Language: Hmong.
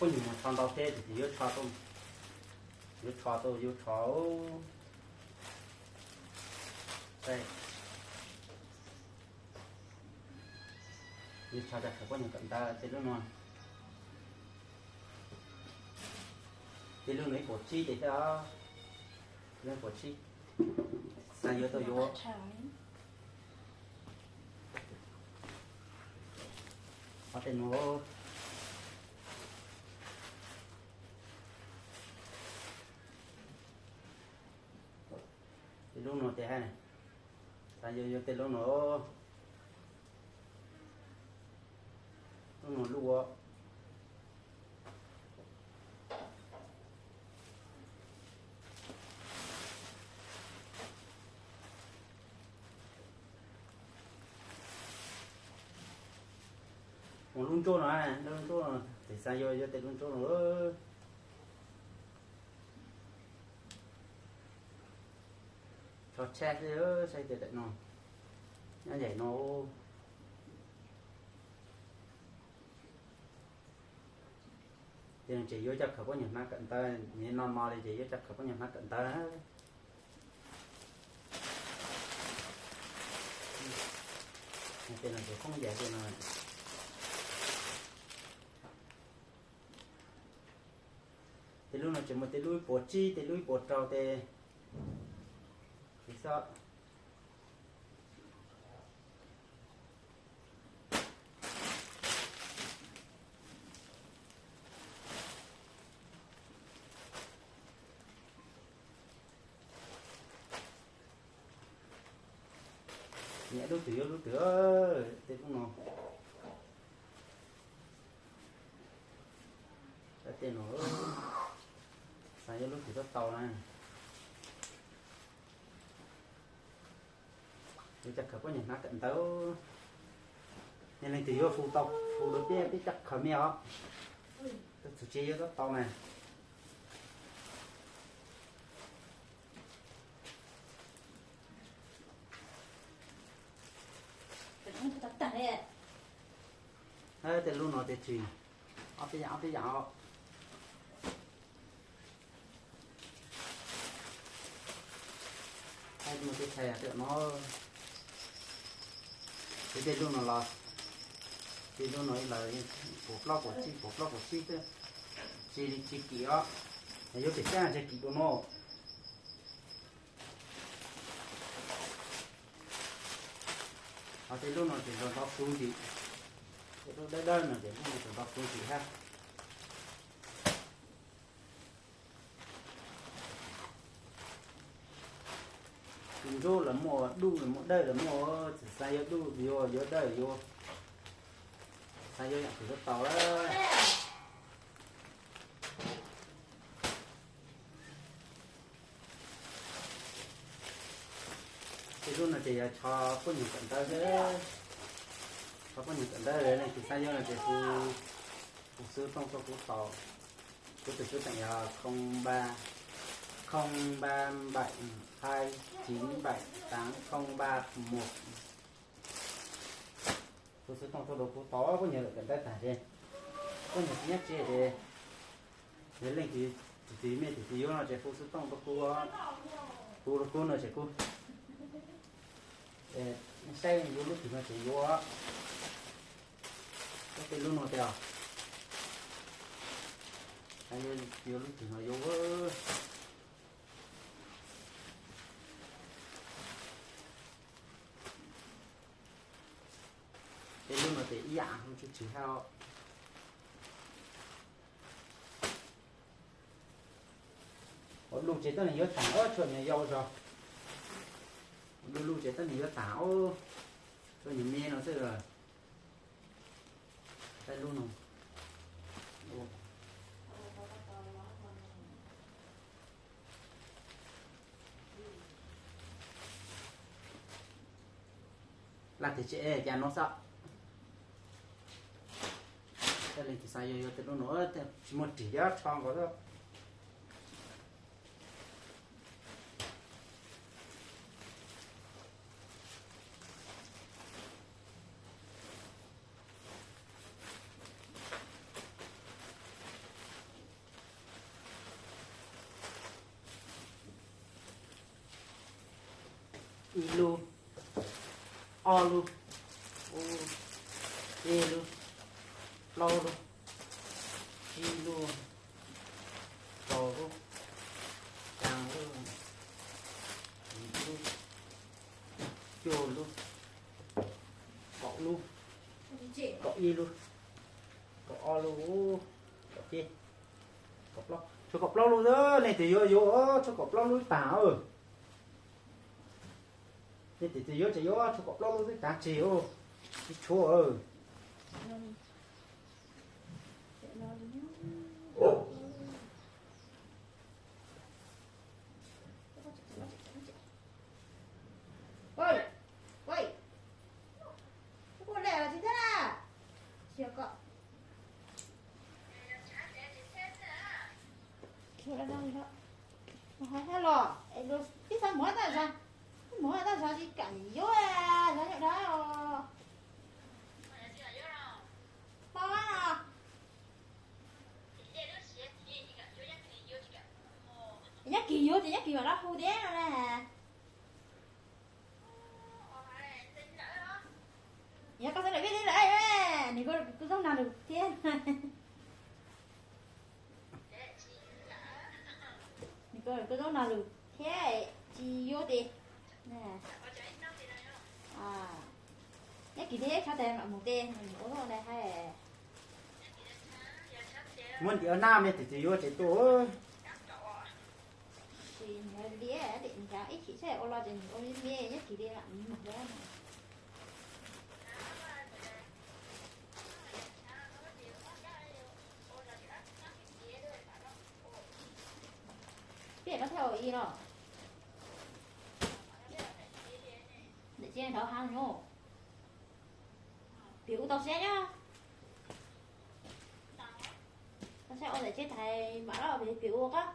Poj niam mus tsho ntau thiab ces yuav tsho tuaj, yuav tsho tuaj, yuav tsho, yuav tsho rau khawm poj niam kawm ntawv tej lub no. Tej lub no ib puas tsib ces thiab os, lub puas tsib. Xav yuav tau yuav. Qhov tej no, tej lub no ces hais, xav yuav yuav tej lub no, lub no lub ua. Mus lub ntsuab no, lub ntsuab no, ces xav yuav yuav tej lub ntsuab no. Tsho tshaj xwb, saib tias daim no nyob ncaim no. Ces yuav coj khawm poj niam hnav kawm ntawv, niaj no no li ces yuav coj khawm poj niam hnav kawm ntawv. Tej no ces poob yam tej no. Tej lub no tseem muaj tej lub ib puas tsib, tej lub ib puas rau tej. Xwb. Niam lub twg yuav lub twg, tej lub no. Tej no, xav yuav lub twg tab tau na. Yuav coj khawm poj niam hnav kawm ntawv. Yog leej twg yuav hu tau, hu rau peb, peb coj khawm me os. Txhua tsis yuav tab tau na. Tej lub no ces tsis, ob peb yam, ob peb yam os. Mus tej txhais tej no, ces tej lub no los, tej lub no ib los puas plaub puas tsib, puas plaub puas tsib xwb, tsis li tsis kim os. Yuav pem xyab ntshai kim dua no. Ho tej lub no ces ntau ntau xu ntsim, tej lub dawb dawb no ces lub no ntau ntau xu ntsim thiab. Tus ntsuab los muaj, dub los muaj, dawb los muaj, txawm xav yuav dub yuav, yuav dawb yuav, xav yuav yam twg los tau lawm. Tej lub no ces yog tsho poj niam kawm ntawv xwb, tsho poj niam kawm ntawv, leej twg xav yuav no ces hu, hu xov tooj tuaj kuv tau. Kuv tus xov tooj yog không ba, không ba bảy hai chín bảy tám không ba một. Hu xov tooj tuaj rau kuv tau, poj niam lawm kawm ntawv tag ces, poj niam tsis nyob tsev ces, yog leej twg, tus twg me tus twg yuav no ces hu xov tooj tuaj kuv, hu rau kuv no ces kuv saib yuav lub twg no ces yuav. Tej lub no tiag, yuav lub twg no yuav. Tej lub no ces ib yam, lub tswv tswv hab. Ua luj ces tuab neeg yuav tag, tshuav nyuag yau zog. Ua luj luj ces tuab neeg yuav tag, tshuav nyuag me no xwb. Tej lub no. Laj tiag tsis es cas no xwb. Tej leej twg xav yuav yuav tej lub no, tsis muaj ris thiab tsho nkaus xwb. Ib lub, ob lub, peb lub, plaub lub, tsib lub, rau lub, xya lub, yim lub, cuaj lub, kaum lub, kaum ib lub, kaum ob lub, kaum peb, kaum plaub, tshuav kaum plaub lub xwb. Nej twg yuav yuav tshuav kaum plaub lub taag. Nej twg twg yuav ces yuav tshuav kaum plaub lub xwb, tav tseg, tsis tshuav. Hais los, peb xav muab tag zog, muab tag zog tsis kam yuav, zog nyuaj dab os. Pab no, Nyob Kis yuav ces Nyob Kis mam los hu thiab no na. Yog koj xav lawm peb li lawm, nws kuj zoo nag lus thiab. Nws kuj zoo nag lus thiab, tsis yuav ces Nyob Kis thiab Tshav Tes mam mus ces nws ua lub ntawd hais. Muab ntim ua naj me, twg twg yuav ces tuaj. Sis nws liab, nws ib chim tshaj ua los ces nws ua liab, Nyob Kis li mam mus thiab. Peb no thiaj ua ib los. Ntawm tsev nrov heev no. Pem ua tau siab nyob. Tau siab ua ntawm tsev thaiv mam los pem ua koj.